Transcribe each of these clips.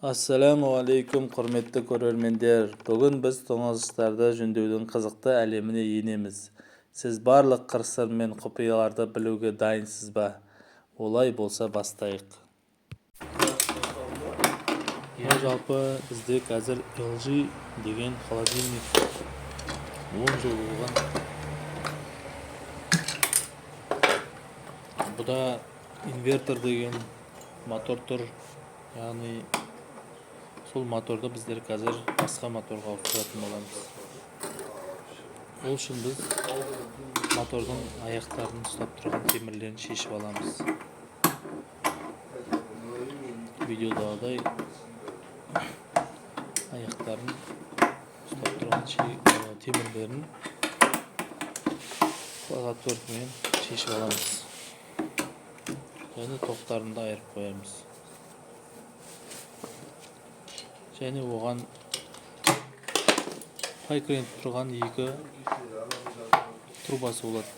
Ассалаумағалейкум, құрметті көрермендер! Бүгін біз тоңазытқыштарды жөндеудің қызықты әлеміне енеміз. Сіз барлық қыр-сыр мен құпияларды білуге дайынсыз ба? Олай болса, бастайық. Иә, жалпы бізде қазір LG деген холодильник 10 жыл болған. Бұда инвертор деген мотор тұр, яғни сол моторды біздер қазір басқа моторға ауыстыратын боламыз. Ол үшін біз мотордың аяқтарын ұстап тұрған темірлерін шешіп аламыз. Видеодағыдай аяқтарын ұстап тұрған темірлерін отверткамен шешіп аламыз және тоқтарын да айырып қоямыз. Және оған пайкаленіп тұрған екі трубасы болады.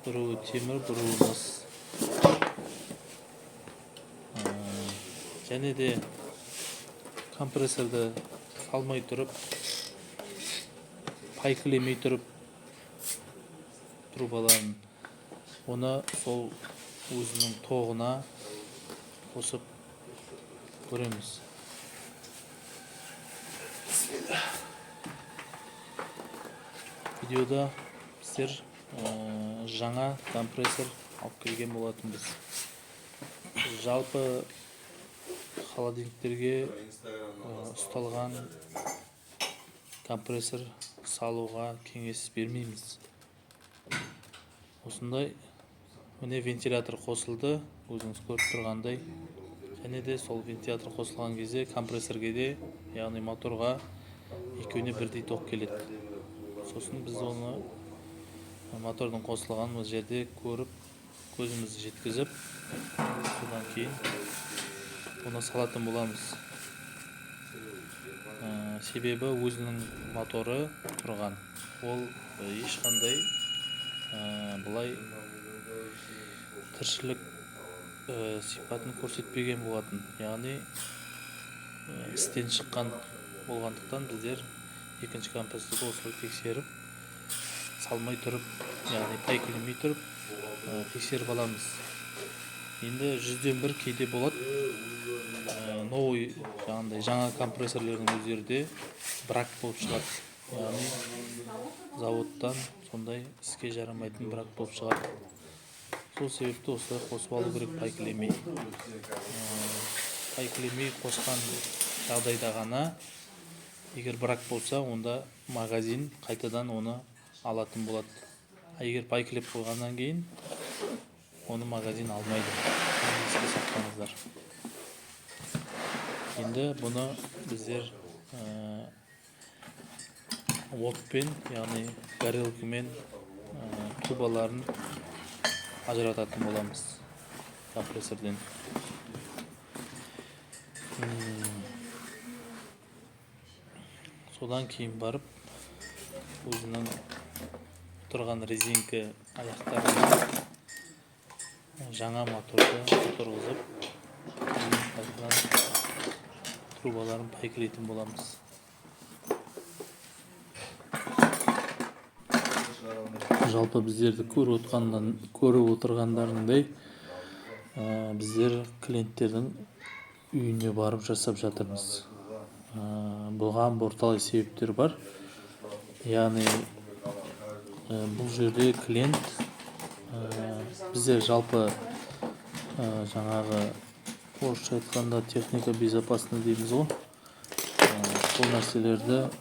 Біреуі темір, біреуі мыс. Және де компрессорды салмай тұрып, пайкалемей тұрып трубаларын, оны сол өзінің тоғына қосып көреміз. Видеода біздер жаңа компрессор алып келген болатынбыз. Жалпы холодильниктерге ұсталған компрессор салуға кеңес бермейміз. Осындай міне вентилятор қосылды, өзіңіз көріп тұрғандай. Және де сол вентилятор қосылған кезде компрессорге де, яғни моторға, екеуіне бірдей ток келеді. Сосын біз оны мотордың қосылғанын осы жерде көріп, көзімізді жеткізіп, содан кейін оны салатын боламыз. Себебі өзінің моторы тұрған, ол ешқандай былай тіршілік сипатын көрсетпеген болатын, яғни істен шыққан болғандықтан біздер екінші компрессорды осылай тексеріп, салмай тұрып, яғни пайкалемей тұрып тексеріп аламыз. Енді 1%-ден 1 кейде болады, новый, жаңағындай жаңа компрессорлердің өздері де брак болып шығады, яғни заводтан сондай іске жарамайтын брак болып шығады. Сол себепті осылай қосып алу керек пайкалемей. Пайкалемей қосқан жағдайда ғана, егер брак болса, онда магазин қайтадан оны алатын болады. А егер пайкалеп қойғаннан кейін, оны магазин алмайды. Еске сақтаңыздар. Енді бұны біздер отпен, яғни горелкамен трубаларын ажырататын боламыз компрессорден. Содан кейін барып өзінің тұрған резинка аяқтарына жаңа моторды отырғызып, қайтадан трубаларын пайкалейтін боламыз. Жалпы біздерді көріп отырғандарыңдай, біздер клиенттердің үйіне барып жасап жатырмыз. Бұған бірталай себептер бар. Яғни бұл жерде клиент, біздер жалпы жаңағы орысша айтқанда техника безопасности дейміз ғой. Сол нәрселерді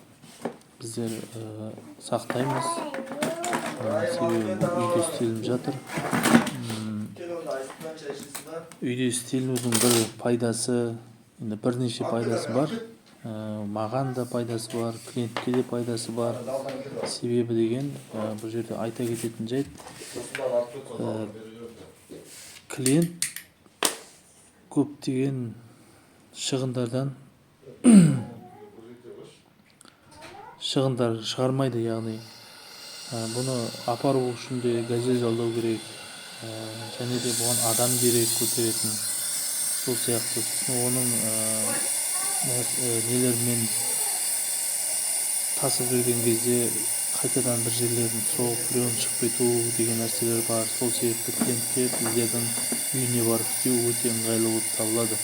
біздер сақтаймыз. Себебі бұл үйде істелініп жатыр. Үйде істелінудің бір пайдасы, енді бірнеше пайдасы бар. Маған да пайдасы бар, клиентке де пайдасы бар. Себебі деген, бұл жерде айта кететін жайт, клиент көптеген шығындар шығармайды, яғни бұны апару үшін де газель жалдау керек, және де бұған адам керек көтеретін. Сол сияқты сосын оның нелермен тасып жүрген кезде қайтадан бір жерлерін соғып, фреон шығып кету деген нәрселер бар. Сол себепті клиентке біздердің үйіне барып істеу өте ыңғайлы болып табылады.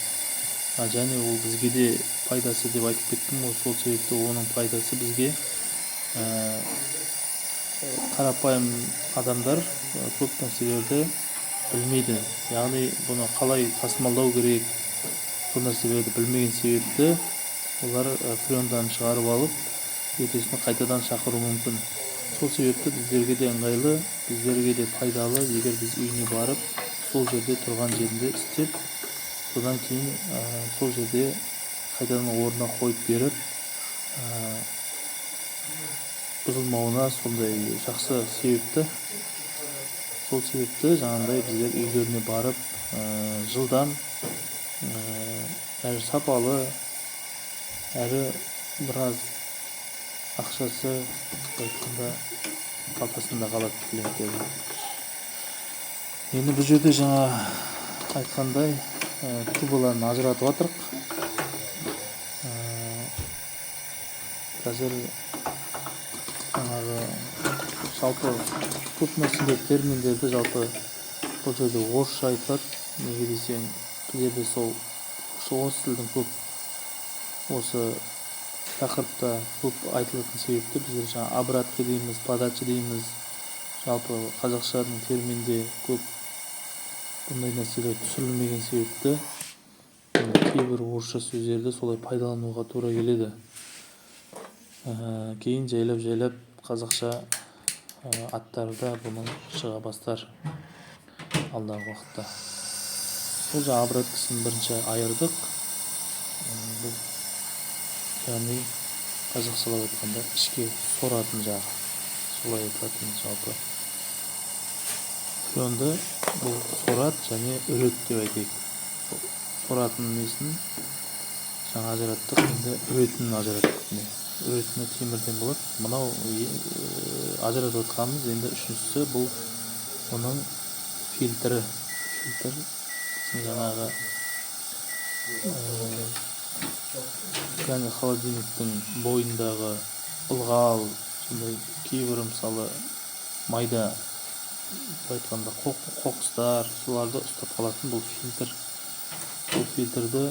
Және ол бізге де пайдасы деп айтып кеттім ғой, сол себепті оның пайдасы бізге. Қарапайым адамдар көп нәрселерді білмейді, яғни бұны қалай тасымалдау керек, сол нәрселерді білмеген себепті олар фреондан шығарып алып, ертесіне қайтадан шақыруы мүмкін. Сол себепті біздерге де ыңғайлы, біздерге де пайдалы, егер біз үйіне барып, сол жерде тұрған жерінде істеп, содан кейін сол жерде қайтадан орнына қойып беріп, бұзылмауына сондай жақсы себепті. Сол себепті жаңағындай біздер үйлеріне барып, жылдам, әрі сапалы, әрі біраз ақшасы, айтқанда, қалтасында қалады клиенттердің. Енді бұл жерде жаңа айтқандай, трубаларын ажыратып жатырық. Қазір жаңағы жалпы көп нәрселер, терминдерді жалпы бұл жерде орысша айтылады. Неге десең, біздерде сол орыс тілдің көп осы тақырыпта көп айтылатын себепті біздер жаңа обратка дейміз, подача дейміз. Жалпы қазақшаның терминде көп бұндай нәрселер түсірілмеген себепті кейбір орысша сөздерді солай пайдалануға тура келеді. Кейін жайлап-жайлап қазақша аттары да бұның шыға бастар алдағы уақытта. Сол жаңа обраткасын бірінші айырдық. Бұл яғни қазақшалап айтқанда ішке соратын жағы, солай айтылады жалпы. Фреонды бұл сорат және үрет деп айтайық. Соратын несін жаңа ажыраттық, енді үретінін ажыраттық. Міне, үретіні темірден болады. Мынау ажыратып жатқанымыз енді үшіншісі, бұл оның фильтрі. Фильтр жаңағы холодильниктің бойындағы ылғал, сондай кейбір мысалы майда, былай айтқанда, қоқыстар, соларды ұстап қалатын бұл фильтр. Бұл фильтрді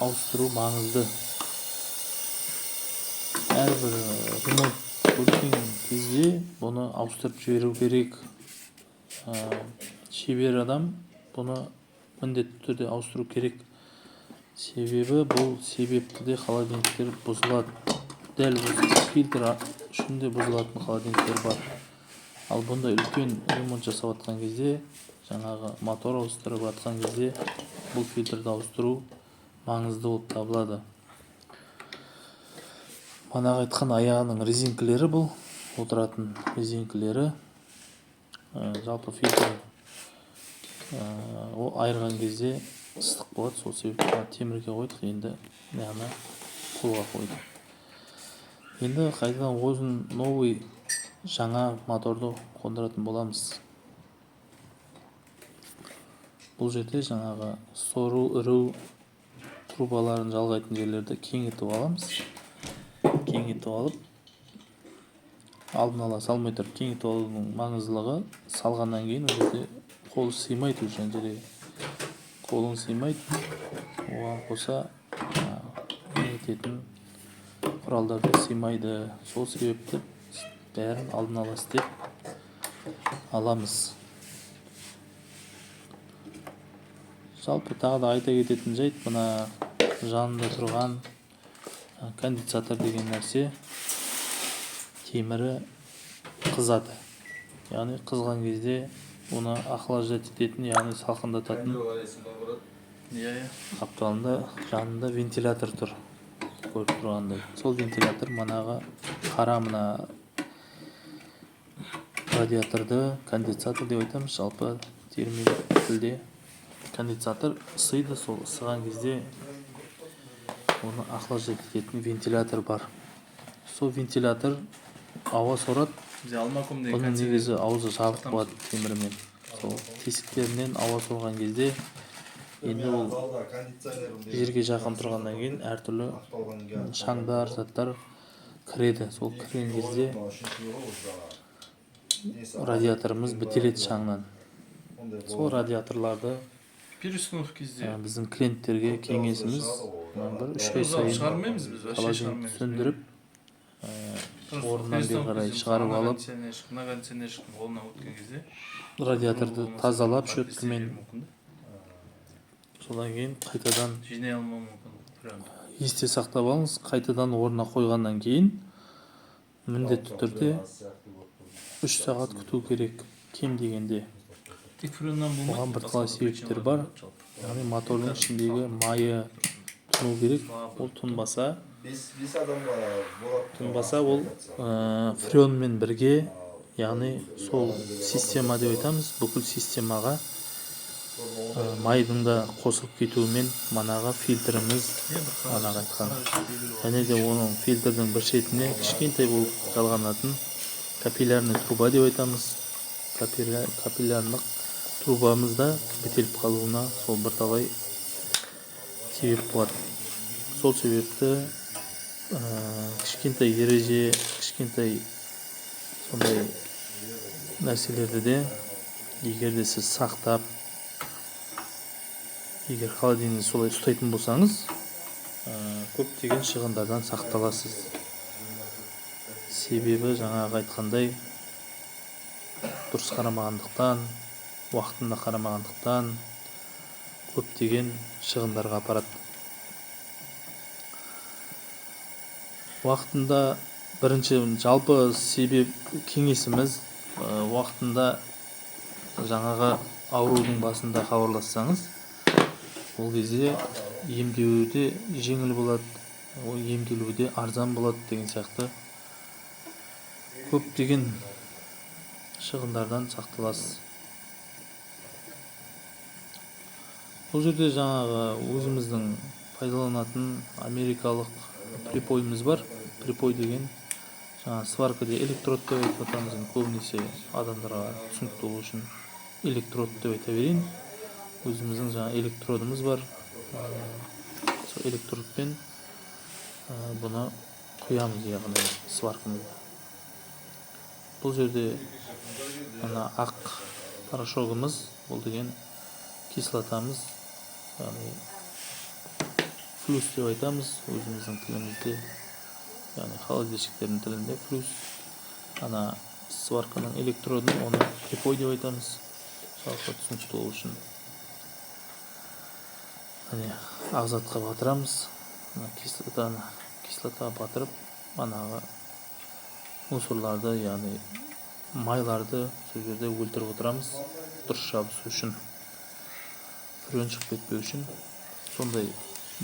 ауыстыру маңызды. Әрбір ремонт өткен кезде бұны ауыстырып жіберу керек. Шебер адам бұны міндетті түрде ауыстыру керек. Себебі бұл себепті де холодильниктер бұзылады. Дәл осы фильтр үшін де бұзылатын холодильниктер бар. Ал бұндай үлкен ремонт жасап жатқан кезде, жаңағы мотор ауыстырып жатқан кезде бұл фильтрді ауыстыру маңызды болып табылады. Манағы айтқан аяғының резинкілері, бұл отыратын резинкілері. Жалпы фильтр ол айырған кезде ыстық болады, сол себепті темірге қойдық, енді мынаны қолға қойдық. Енді қайтадан өзін новый жаңа моторды қондыратын боламыз. Бұл жерде жаңағы сору, үру трубаларын жалғайтын жерлерді кеңітіп аламыз. Кеңітіп алып, алдын ала салмай тұрып кеңітіп алудың маңыздылығы, салғаннан кейін ол жерде қол сыймайды, уже ана жерге қолың сыймайды. Оған қоса кеңітетін құралдар да сыймайды. Сол себепті бәрін алдын ала істеп аламыз. Жалпы тағы да айта кететін жайт, мына жанында тұрған конденсатор деген нәрсе темірі қызады. Яғни қызған кезде оны охлаждать ететін, яғни салқындататын қапталында жанында вентилятор тұр, көріп тұрғандай. Сол вентилятор манағы қара мына радиаторды конденсатор деп айтамыз, жалпы термин тілде конденсатор ысыйды, сол ысыған кезде оны охлаждать ететін вентилятор бар. Сол вентилятор ауа сорады. Бұның негізі аузы жабық болады темірмен. Сол тесіктерінен ауа сорған кезде Енді ол жерге жақын тұрғаннан кейін әртүрлі шаңдар, заттар кіреді. Сол кірген кезде радиаторымыз бітеледі шаңнан. Сол радиаторларды Переустановка кезде біздің клиенттерге кеңесіміз: бір 3 ай сайын шығармаймыз біз, вообще холодильник шығармаймыз. сөндіріп, Просто орнынан бері переустановка қарай кезде шығарып ана алып, кондиционер шығып, мына кондиционер шығып, қолынан өткен кезде радиаторды болмаса тазалап қатты щеткамен, істей мүмкін да. Содан кейін қайтадан Жинай алмауы мүмкін прям. Есте сақтап алыңыз, қайтадан орнына қойғаннан кейін міндетті түрде 3 сағат күту керек кем дегенде. Тек фреоннан болмайды. Оған бірталай Басқа да себептер причиналар бар. болады жалпы. Яғни мотордың ішіндегі майы тұну керек. Ол тұнбаса, Бес адамға болады. тұнбаса ол фреонмен бірге, яғни сол система деп айтамыз, бүкіл системаға майдың да қосылып кетуімен манағы фильтріміз, Иә, бір қара манағы айтқан, қара жүз белгілі болады. және де оның фильтрдің бір шетіне кішкентай болып жалғанатын капиллярный труба деп айтамыз, капиллярлық трубамыз да бітеліп қалуына сол бірталай себеп болады. Сол себепті кішкентай ереже, кішкентай сондай нәрселерді де егер де сіз сақтап, егер холодильникті солай ұстайтын болсаңыз, көптеген шығындардан сақталасыз. Себебі жаңағы айтқандай, дұрыс қарамағандықтан, уақытында қарамағандықтан көптеген шығындарға апарады. Уақытында бірінші жалпы себеп кеңесіміз, уақытында жаңағы аурудың басында хабарлассаңыз, ол кезде емдеуде жеңіл болады, ол емделуде арзан болады деген сияқты көптеген шығындардан сақталасыз. Бұл жерде жаңағы өзіміздің пайдаланатын америкалық припойымыз бар. Припой деген жаңа сваркада электрод деп айтып жатамыз. Енді көбінесе адамдарға түсінікті болу үшін электрод деп айта берейін. Өзіміздің жаңа электродымыз бар. Сол электродпен бұны құямыз, яғни сваркамызды. Бұл жерде ана ақ порошогымыз, бұл деген кислотамыз, яғни флюс деп айтамыз өзіміздің тілімізде, яғни холодильщиктердің тілінде флюс. Ана сварканың электродын, оны припой деп айтамыз, жалпы түсінікті болу үшін. Міне, ақ затқа батырамыз, мына кислотаны, кислотаға батырып, манағы мусорларды, яғни майларды сол жерде өлтіріп отырамыз, дұрыс жабысу үшін, фреон шығып кетпеу үшін. Сондай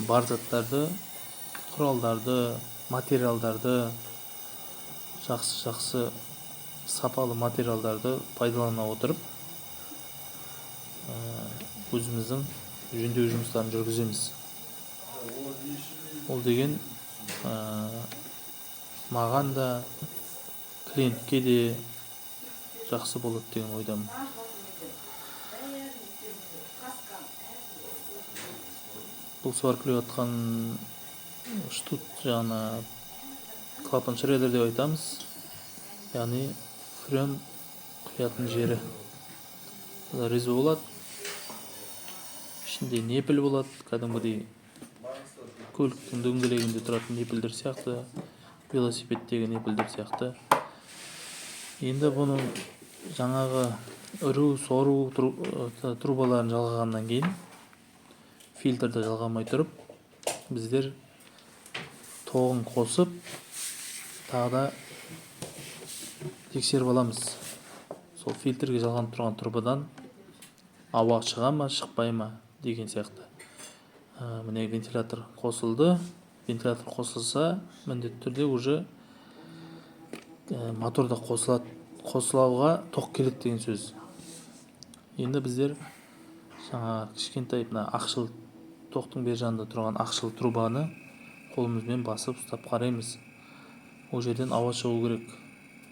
бар заттарды, құралдарды, материалдарды, жақсы-жақсы сапалы материалдарды пайдалана отырып, өзіміздің жөндеу жұмыстарын жүргіземіз. Ол деген маған да, клиентке де жақсы болады деген ойдамын. Бұл сваркалап жатқан штут жаңа клапан шредер деп айтамыз, яғни фреон құятын жері. Резьба болады, ішінде непіл болады, кәдімгідей көліктің дөңгелегінде тұратын непілдер сияқты, велосипедтегі непілдер сияқты. Енді бұның жаңағы үру, сору трубаларын жалғағаннан кейін, фильтрді жалғамай тұрып, біздер тоғын қосып, тағы да тексеріп аламыз. Сол фильтрге жалғанып тұрған трубадан ауа шыға ма, шықпай ма деген сияқты. Міне вентилятор қосылды. Вентилятор қосылса, міндетті түрде уже мотор да қосылады, қосылауға тоқ келеді деген сөз. Енді біздер жаңа кішкентай мына ақшыл тоқтың бер жағында тұрған ақшыл трубаны қолымызбен басып ұстап қараймыз. Ол жерден ауа шығу керек.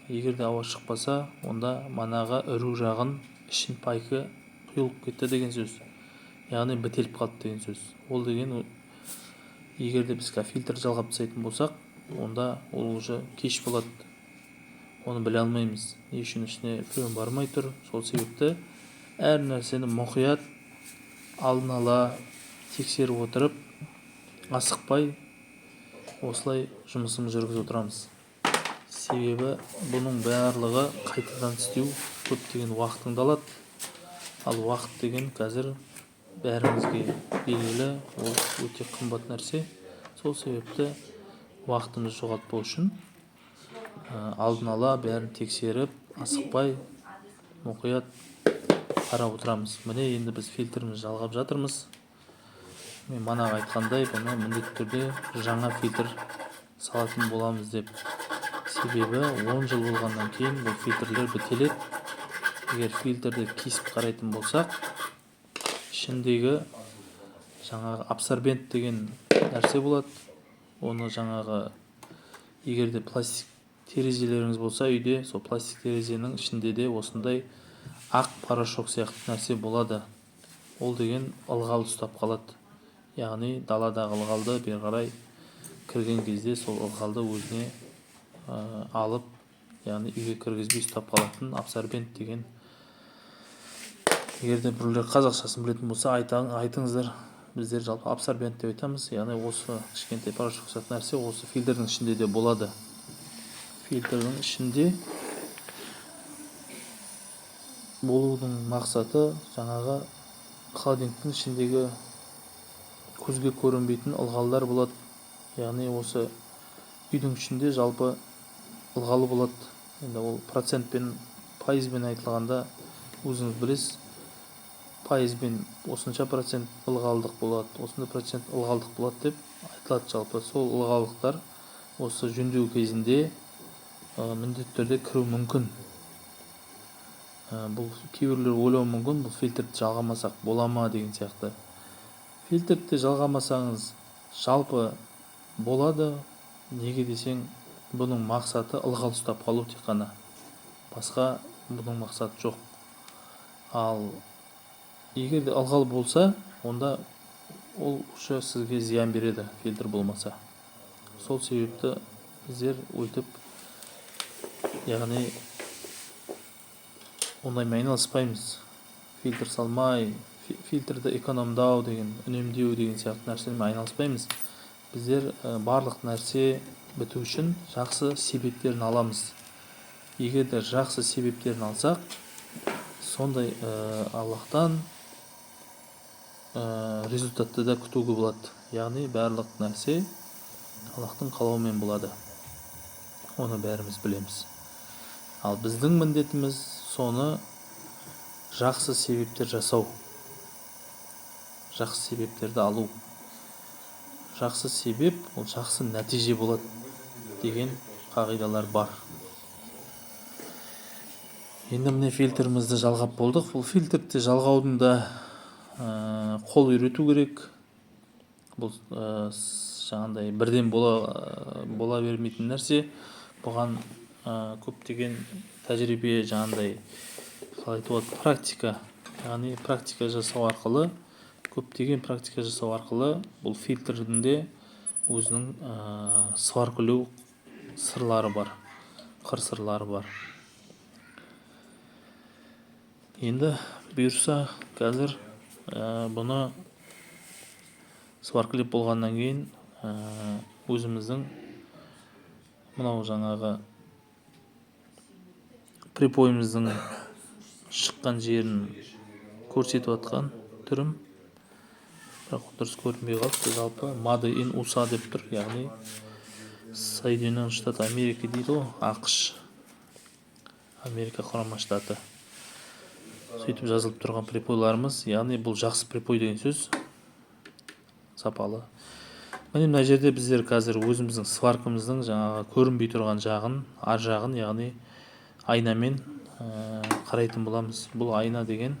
Егер де ауа шықпаса, онда манағы үру жағын ішін пайкы құйылып кетті деген сөз. Яғни бітеліп қалды деген сөз. Ол деген егер де біз фильтр жалғап тастайтын болсақ, онда ол уже кеш болады. Оны біле алмаймыз. Не үшін ішіне фреон бармай тұр. Сол себепті әр нәрсені мұқият алдын ала тексеріп отырып, асықпай осылай жұмысымызды жүргізіп отырамыз. Себебі бұның барлығы қайтадан істеу көптеген уақытыңды алады. Ал уақыт деген қазір бәрімізге белгілі, ол өте қымбат нәрсе. Сол себепті уақытымызды жоғалтпау үшін алдын ала бәрін тексеріп, асықпай мұқият қарап отырамыз. Міне енді біз фильтрімізді жалғап жатырмыз. Мен манағы айтқандай, бұны міндетті түрде жаңа фильтр салатын боламыз деп. Себебі 10 жыл болғаннан кейін бұл фильтрлер бітеледі. Егер фильтрді кесіп қарайтын болсақ, ішіндегі жаңағы абсорбент деген нәрсе болады. Оны жаңағы егер де пластик терезелеріңіз болса үйде, сол пластик терезенің ішінде де осындай ақ порошок сияқты нәрсе болады. Ол деген ылғал ұстап қалады. Яғни даладағы ылғалды бері қарай кірген кезде сол ылғалды өзіне алып, яғни үйге кіргізбей ұстап қалатын абсорбент деген. Егер де біреулер қазақшасын білетін болса, айтыңыздар. Біздер жалпы абсорбент деп айтамыз. Яғни осы кішкентай порошок сияқты нәрсе осы фильтрдің ішінде де болады. Фильтрдің ішінде болудың мақсаты жаңағы холодильниктің ішіндегі көзге көрінбейтін ылғалдар болады. Яғни осы үйдің ішінде жалпы ылғалы болады. Енді ол процентпен, пайызбен айтылғанда өзіңіз білесіз, пайызбен осынша процент ылғалдық болады, осындай процент ылғалдық болады деп айтылады жалпы. Сол ылғалдықтар осы жөндеу кезінде міндетті түрде кіруі мүмкін. Бұл кейбіреулер ойлауы мүмкін, бұл фильтрді жалғамасақ бола ма деген сияқты. Фильтрді жалғамасаңыз жалпы болады. Неге десең, бұның мақсаты ылғал ұстап қалу тек қана. Басқа бұның мақсаты жоқ. Ал егер де ылғал болса, онда ол уже сізге зиян береді, фильтр болмаса. Сол себепті біздер өйтіп, яғни ондаймен айналыспаймыз. Фильтр салмай, фильтрді экономдау деген, үнемдеу деген сияқты нәрсемен айналыспаймыз. Біздер барлық нәрсе біту үшін жақсы себептерін аламыз. Егер де жақсы себептерін алсақ, сондай Аллахтан результатты да күтуге болады. Яғни барлық нәрсе Аллахтың қалауымен болады. Оны бәріміз білеміз. Ал біздің міндетіміз соны жақсы себептер жасау. Жақсы себептерді алу. Жақсы себеп ол жақсы нәтиже болады деген қағидалар бар. Енді міне фильтрімізді жалғап болдық. Бұл фильтрді жалғаудың да қол үйрету керек. Бұл жаңағындай бірден бола бермейтін нәрсе. Бұған көптеген тәжірибе, жаңағындай қалай айтуға болады, практика, яғни практика жасау арқылы, көптеген практика жасау арқылы бұл фильтрдің де өзінің сваркілеу сырлары бар, қыр сырлары бар. Енді бұйырса қазір бұны сваркілеп болғаннан кейін өзіміздің мынау жаңағы припойымыздың шыққан жерін көрсетіп атқан түрім, бірақ дұрыс көрінбей қалыпты. Жалпы Made in USA деп тұр, яғни Соединенные Штаты Америки дейді ғой, АҚШ, Америка Құрама Штаты. Сөйтіп жазылып тұрған припойларымыз, яғни бұл жақсы припой деген сөз, сапалы. Міне мына жерде біздер қазір өзіміздің сваркамыздың жаңағы көрінбей тұрған жағын, ар жағын, яғни айнамен қарайтын боламыз. Бұл айна деген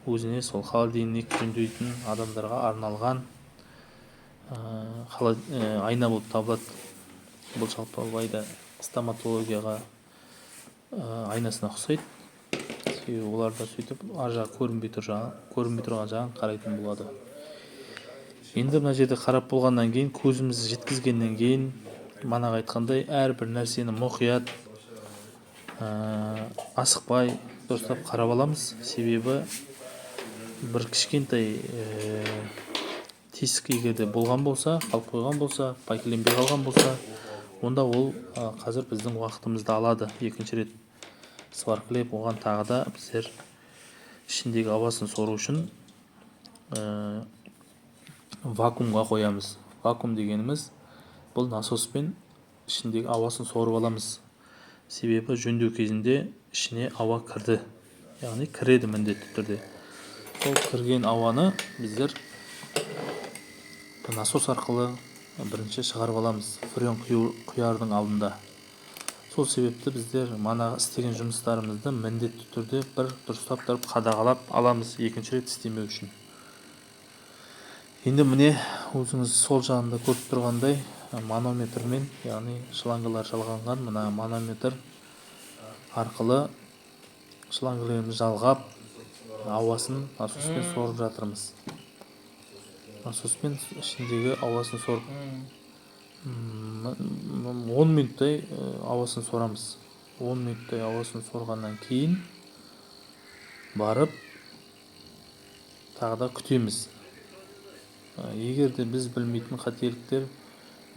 өзіне сол холодильник жөндейтін адамдарға арналған айна болып табылады. Бұл жалпы былай да стоматологияға айнасына ұқсайды. Себебі олар да сөйтіп ар жағы көрінбей тұр, жағы көрінбей тұрған жағын қарайтын болады. Енді мына жерде қарап болғаннан кейін, көзіміз жеткізгеннен кейін, манағы айтқандай, әрбір нәрсені мұқият, асықпай дұрыстап қарап аламыз. Себебі бір кішкентай тесік егер де болған болса, қалып қойған болса, пайкіленбей қалған болса, онда ол қазір біздің уақытымызды алады. Екінші рет сваркілеп, оған тағы да біздер ішіндегі ауасын сору үшін вакуумға қоямыз. Вакуум дегеніміз бұл насоспен ішіндегі ауасын сорып аламыз. Себебі жөндеу кезінде ішіне ауа кірді, яғни кіреді міндетті түрде. Сол кірген ауаны біздер насос арқылы бірінші шығарып аламыз фреон құярдың алдында. Сол себепті біздер манағы істеген жұмыстарымызды міндетті түрде бір дұрыстап тұрып қадағалап аламыз, екінші рет істемеу үшін. Енді міне өзіңіз сол жағында көріп тұрғандай манометрмен, яғни шлангалар жалғанған мына манометр арқылы шлангаларымызды жалғап, ауасын насоспен сорып жатырмыз. Насоспен ішіндегі ауасын сорып 10 минуттай ауасын сорамыз. 10 минуттай ауасын сорғаннан кейін барып тағы да күтеміз. Егер де біз білмейтін қателіктер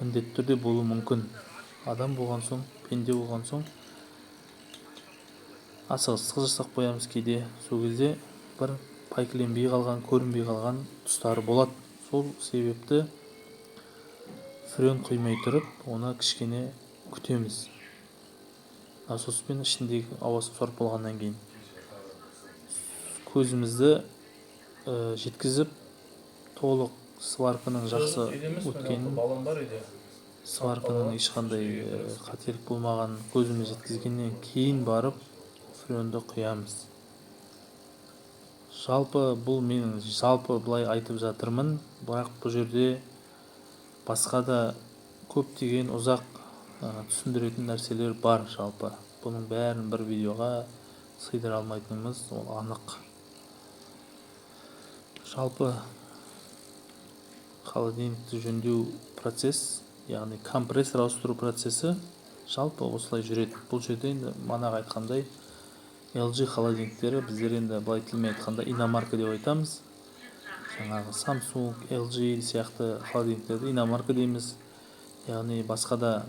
міндетті түрде болуы мүмкін. Адам болған соң, пенде болған соң асығыстық жасап қоямыз кейде. Сол кезде бір пайкіленбей қалған, көрінбей қалған тұстары болады. Сол себепті фреон құймай тұрып, оны кішкене күтеміз. Насоспен ішіндегі ауасын сорып болғаннан кейін көзімізді жеткізіп, толық сварканың жақсы өткенін, Баллон бар үйде. сварканың ешқандай қателік болмағанын көзіміз жеткізгеннен кейін барып фреонды құямыз. Жалпы бұл менің жалпы былай айтып жатырмын, бірақ бұл жерде басқа да көптеген ұзақ түсіндіретін нәрселер бар. Жалпы бұның бәрін бір видеоға сыйдыра алмайтынымыз ол анық. Жалпы холодильникті жөндеу процесс, яғни компрессор ауыстыру процесі жалпы осылай жүреді. Бұл жерде енді манағы айтқандай LG холодильниктері, біздер енді былай тілмен айтқанда иномарка деп айтамыз. Жаңағы Samsung, LG сияқты холодильниктерді иномарка дейміз. Яғни басқа да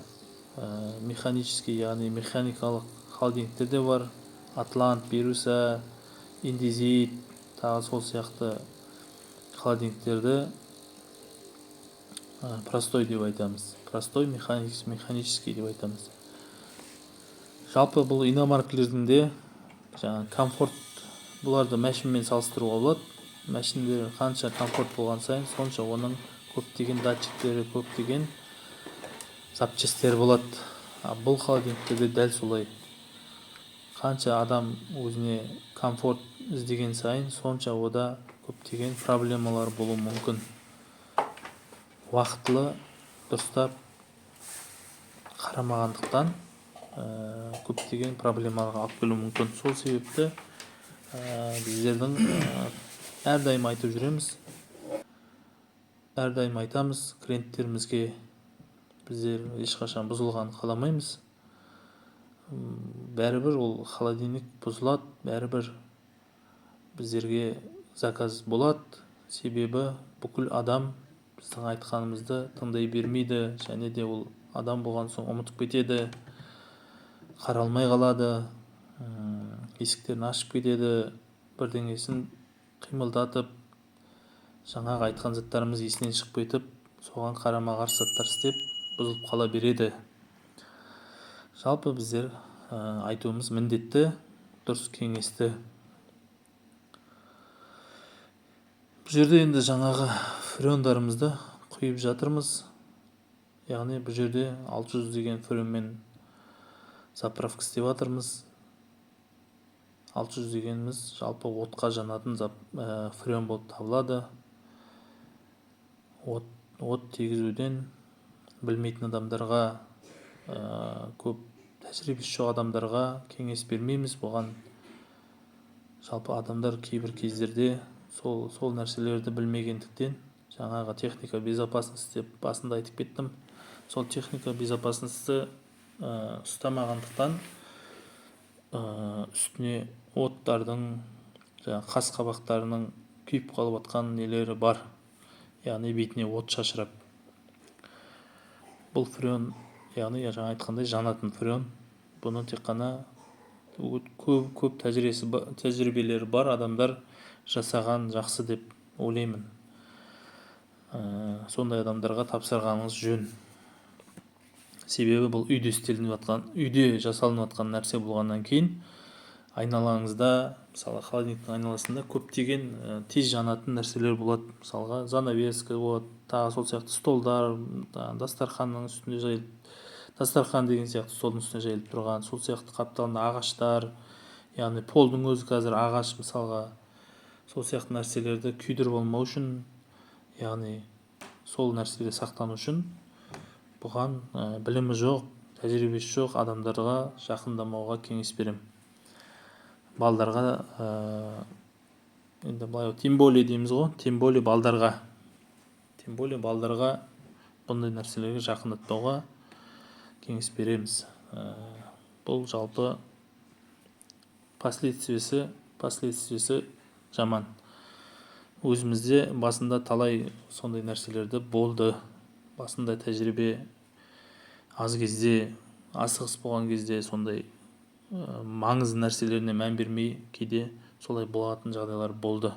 механический, яғни механикалық холодильниктер де бар. Атлант, Бируса, Индезит, тағы сол сияқты холодильниктерді простой деп айтамыз. Простой механический деп айтамыз. Жалпы бұл иномаркілердің де жаңа комфорт, бұларды мәшінмен салыстыруға болады. Мәшіндер қанша комфорт болған сайын, сонша оның көптеген датчиктері, көптеген запчастері болады. А бұл холодильниктерде дәл солай. Қанша адам өзіне комфорт іздеген сайын, сонша ода көптеген проблемалар болуы мүмкін. Уақытылы дұрыстап қарамағандықтан көптеген проблемаларға алып келуі мүмкін. Сол себепті біздердің әрдайым айтып жүреміз, әрдайым айтамыз клиенттерімізге, біздер ешқашан бұзылғанын қаламаймыз. Бәрібір ол холодильник бұзылады, бәрібір біздерге заказ болады. Себебі бүкіл адам біздің айтқанымызды тыңдай бермейді, және де ол адам болған соң ұмытып кетеді, қаралмай қалады, есіктерін ашып кетеді, бірдеңесін қимылдатып, жаңағы айтқан заттарымыз есінен шығып кетіп, соған қарама-қарсы заттар істеп бұзылып қала береді. Жалпы біздер айтуымыз міндетті, дұрыс кеңесті. Бұл жерде енді жаңағы фреондарымызды құйып жатырмыз. Яғни бұл жерде 600 деген фреонмен заправка істеп жатырмыз. 600 дегеніміз жалпы отқа жанатын фреон болып табылады. От тигізуден білмейтін адамдарға, көп тәжірибесі жоқ адамдарға кеңес бермейміз. Бұған Жалпы адамдар кейбір кездерде сол нәрселерді білмегендіктен, жаңағы техника безопасности деп басында айтып кеттім, сол техника безопасности ұстамағандықтан үстіне оттардың, жаңағы қас қабақтарының күйіп қалып жатқан нелері бар, яғни бетіне от шашырап. Бұл фреон, яғни жаңа айтқандай жанатын фреон. Бұны тек қана көп тәжірибелері бар адамдар жасаған жақсы деп ойлаймын. Сондай адамдарға тапсырғаныңыз жөн. Себебі бұл үйде істелініп жатқан, үйде жасалынып жатқан нәрсе болғаннан кейін айналаңызда, мысалы, холодильниктің айналасында көптеген тез жанатын нәрселер болады. Мысалға, занавеска болады, тағы сол сияқты столдар, дастарханның үстінде жайылып, дастархан деген сияқты столдың үстіне жайылып тұрған, сол сияқты қапталында ағаштар, яғни полдың өзі қазір ағаш, мысалға, сол сияқты нәрселерді күйдіріп алмау үшін, яғни сол нәрселерге сақтану үшін бұған білімі жоқ, тәжірибесі жоқ адамдарға жақындамауға кеңес беремін. Балдарға, енді былай, тем более дейміз ғой, тем более балдарға, тем более балдарға бұндай нәрселерге жақындатпауға кеңес береміз. Бұл жалпы последствиясы жаман. Өзімізде басында талай сондай нәрселерді болды. Басында тәжірибе аз кезде, асығыс болған кезде сондай маңызды нәрселеріне мән бермей кейде солай болатын жағдайлар болды.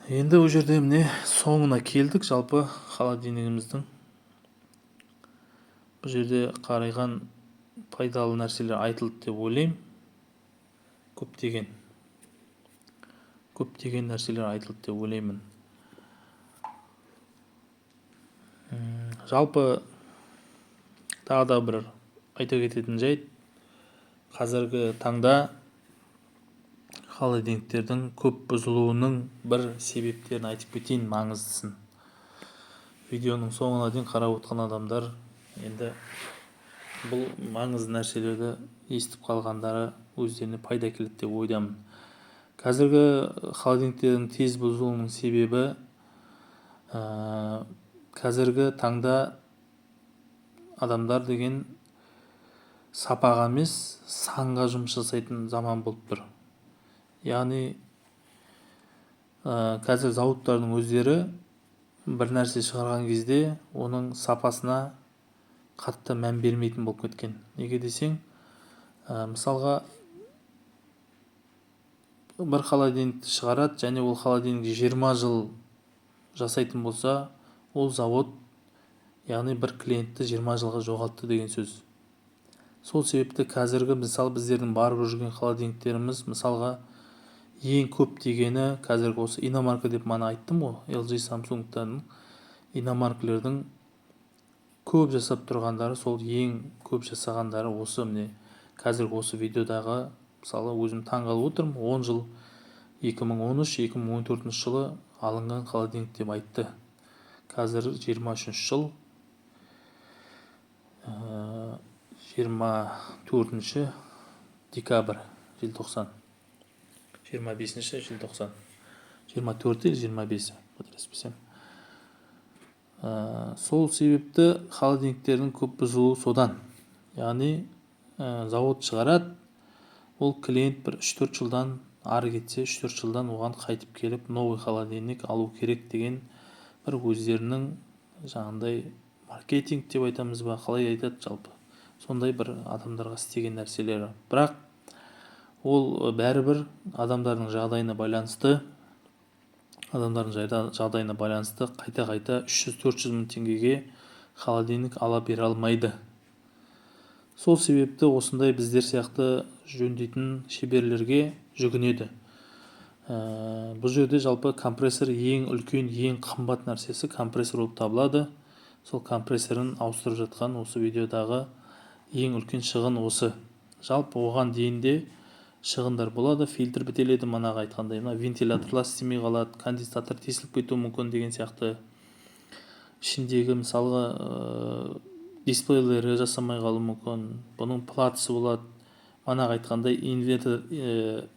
Енді ол жерде міне соңына келдік жалпы холодильнигіміздің. Бұл жерде қарайған пайдалы нәрселер айтылды деп ойлаймын. Көптеген нәрселер айтылды деп ойлаймын. Жалпы тағы да бір айта кететін жайт, қазіргі таңда холодильниктердің көп бұзылуының бір себептерін айтып кетейін, маңыздысын. Видеоның соңына дейін қарап отқан адамдар енді бұл маңызды нәрселерді естіп қалғандары өздеріне пайда келеді деп ойдамын. Қазіргі холодильниктердің тез бұзылуының себебі, қазіргі таңда адамдар деген сапаға емес, санға жұмыс жасайтын заман болып тұр. Яғни, қазір зауыттардың өздері бір нәрсе шығарған кезде оның сапасына қатты мән бермейтін болып кеткен. Неге десең, мысалға бір холодильникті шығарады және ол холодильник 20 жыл жасайтын болса, ол завод, яғни бір клиентті 20 жылға жоғалтты деген сөз. Сол себепті қазіргі, мысалы, біздердің барып жүрген холодильниктеріміз, мысалға, ең көп дегені қазіргі осы иномарка деп мана айттым ғой, LG, Samsung-тан иномаркалердің көп жасап тұрғандары, сол ең көп жасағандары осы міне қазіргі осы видеодағы, мысалы, өзім таңғалып отырмын, 10 жыл 2013, 2014 жылы алынған холодильник деп айтты. Қазір 23 жыл, 24 декабрь, желтоқсан, 25 желтоқсан, 24 или 25, қателеспесем. Сол себепті холодильниктердің көп бұзылуы содан. Яғни, завод шығарады, ол клиент бір 3-4 жылдан ары кетсе, 3-4 жылдан оған қайтып келіп новый холодильник алу керек деген бір өздерінің жаңағындай маркетинг деп айтамыз ба, қалай айтады жалпы, сондай бір адамдарға істеген нәрселері. Бірақ ол бәрібір адамдардың жағдайына байланысты, адамдардың жағдайына байланысты қайта-қайта 300-400 мың теңгеге холодильник ала бере алмайды. Сол себепті осындай біздер сияқты жөндейтін шеберлерге жүгінеді. Бұл жерде жалпы компрессор ең үлкен, ең қымбат нәрсесі компрессор болып табылады. Сол компрессорын ауыстырып жатқан осы видеодағы ең үлкен шығын осы. Жалпы оған дейін де шығындар болады, фильтр бітеледі, манағы айтқандай, мына вентиляторлар істемей қалады, конденсатор тесіліп кетуі мүмкін деген сияқты. Ішіндегі мысалға, дисплейлері жасамай қалуы мүмкін, бұның платасы болады, Манағы айтқандай инвертор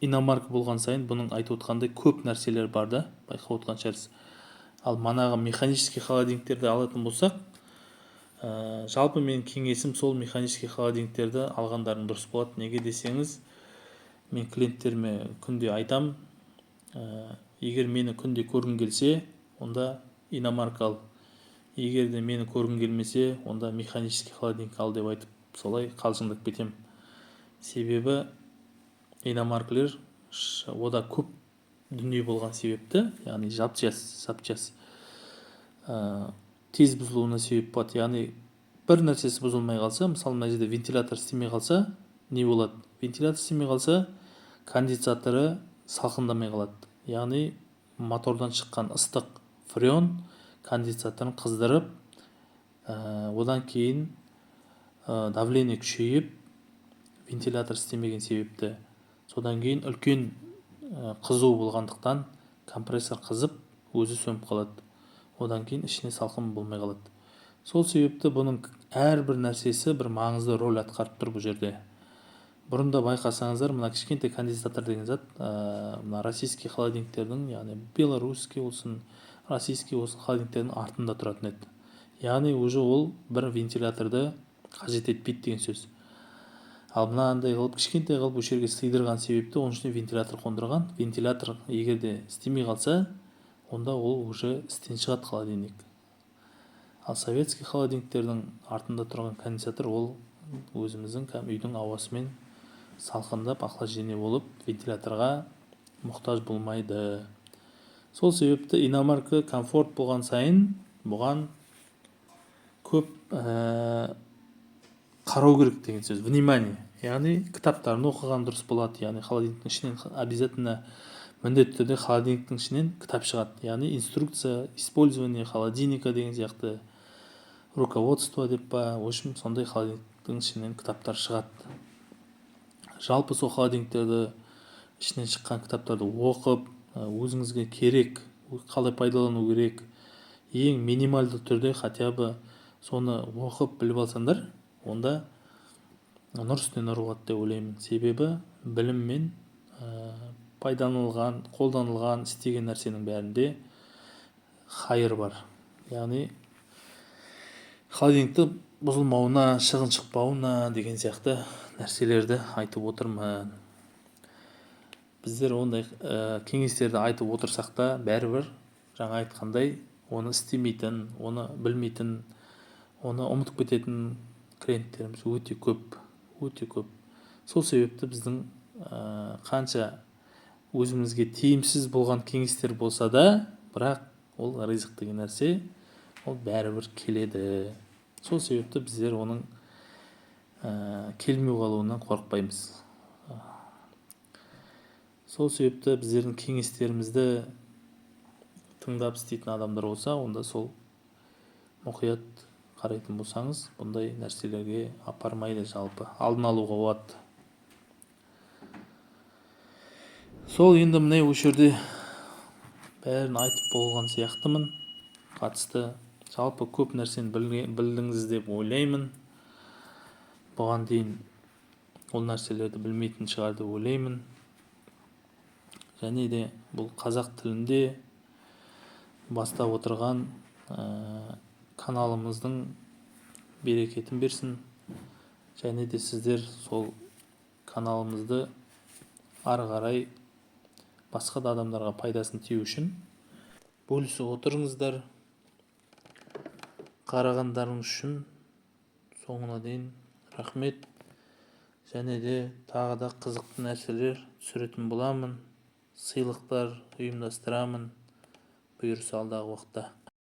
иномарка болған сайын бұның айтып отқандай көп нәрселер бар да, байқап отқан шығарсыз. Ал манағы механический холодильниктерді алатын болсақ, жалпы менің кеңесім сол механический холодильниктерді алғандарың дұрыс болады. Неге десеңіз, мен клиенттеріме күнде айтам, егер мені күнде көргің келсе, онда иномарка ал. Егер де мені көргің келмесе, онда механический холодильник ал деп айтып, солай қалжыңдап кетемін. Себебі иномаркалер ода көп дүние болған себепті, яғни запчасть тез бұзылуына себеп болады. Яғни бір нәрсесі бұзылмай қалса, мысалы мына жерде вентилятор істемей қалса, не болады? Вентилятор істемей қалса, конденсаторы салқындамай қалады. Яғни мотордан шыққан ыстық фреон конденсаторын қыздырып, одан кейін давление күшейіп, вентилятор істемеген себепті, содан кейін үлкен қызу болғандықтан компрессор қызып, өзі сөніп қалады. Одан кейін ішіне салқын болмай қалады. Сол себепті бұның әрбір нәрсесі бір маңызды роль атқарып тұр бұл жерде. Бұрында байқасаңыздар, мына кішкентай конденсатор деген зат, мына российский холодильниктердің, яғни белорусский болсын, российский болсын холодильниктердің артында тұратын еді. Яғни уже ол бір вентиляторды қажет етпейді деген сөз. Ал мынандай қылып кішкентай қылып осы жерге сыйдырған себепті оның ішіне вентилятор қондырған. Вентилятор егер де істемей қалса, онда ол уже істен шығады холодильник. Ал советский холодильниктердің артында тұрған конденсатор ол өзіміздің үйдің ауасымен салқындап охлаждение болып вентиляторға мұқтаж болмайды. Сол себепті иномарка комфорт болған сайын бұған көп қарау керек деген сөз, внимание. Яғни кітаптарын оқыған дұрыс болады. Яғни холодильниктің ішінен обязательно, міндетті түрде холодильниктің ішінен кітап шығады. Яғни инструкция использование холодильника деген сияқты, руководство деп па, в общем сондай холодильниктің ішінен кітаптар шығады. Жалпы сол холодильниктерді ішінен шыққан кітаптарды оқып, өзіңізге керек, қалай пайдалану керек, ең минималды түрде хотя бы соны оқып біліп алсаңдар, онда нұр үстіне нұр болады деп ойлаймын. Себебі біліммен пайдаланылған, қолданылған, істеген нәрсенің бәрінде хайыр бар. Яғни холодильникті бұзылмауына, шығын шықпауына деген сияқты нәрселерді айтып отырмын. Біздер ондай кеңестерді айтып отырсақ та, бәрібір жаңа айтқандай оны істемейтін, оны білмейтін, оны ұмытып кететін клиенттеріміз өте көп, өте көп. Сол себепті біздің қанша өзімізге тиімсіз болған кеңестер болса да, бірақ ол ризық деген нәрсе ол бәрібір келеді. Сол себепті біздер оның келмей қалуынан қорықпаймыз. Сол себепті біздердің кеңестерімізді тыңдап істейтін адамдар болса, онда сол мұқият қарайтын болсаңыз, бұндай нәрселерге апармайды, жалпы алдын алуға болады. Сол енді міне осы жерде бәрін айтып болған сияқтымын. Қатысты жалпы көп нәрсені білдіңіз деп ойлаймын. Бұған дейін ол нәрселерді білмейтін шығар деп ойлаймын. Және де бұл қазақ тілінде бастап отырған каналымыздың берекетін берсін. Және де сіздер сол каналымызды ары қарай басқа да адамдарға пайдасын тию үшін бөлісіп отырыңыздар. Қарағандарыңыз үшін соңына дейін рахмет. Және де тағы да қызықты нәрселер түсіретін боламын, сыйлықтар ұйымдастырамын бұйырса алдағы уақытта.